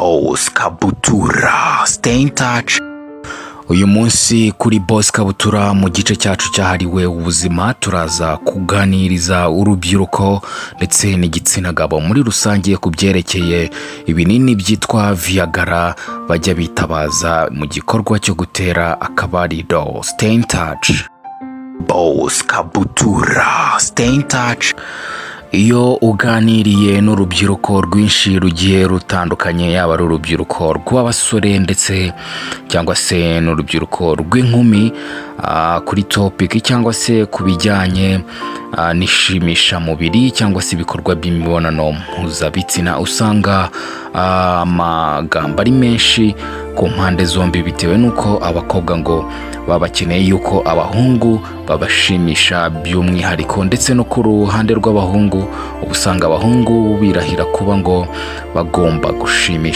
Boss Kabutura. Stay in touch. Uyu munsi kuri Boss Kabutura, mu gice cyacu cyahariwe ubuzima, turaza kuganiriza urubyiruko ndetse n'igitsina gabo muri rusange ku byerekeye ibinini byitwa Viagra bajya bitabaza mu gikorwa cyo gutera akabariro. Stay in touch. Boss Kabutura. Stay in touch. Iyo uganiriye n'urubyiruko rwinshi rugiye rutandukanye, yaba ari urubyiruko rw'abasore ndetse cyangwa se n'urubyiruko rw'inkumi, kuri topic cyangwa se ku bijyanye n'ishimishamubiri cyangwa se ibikorwa by'imibonano mpuzabitsina, usanga amagambo ari menshi ku mpande zombi, bitewe n'uko abakobwa ngo baba bakeneye yuko abahungu babashimisha by'umwihariko, ndetse no ku ruhande rw'abahungu uba usanga abahungu birahira kuba ngo bagomba gushimisha.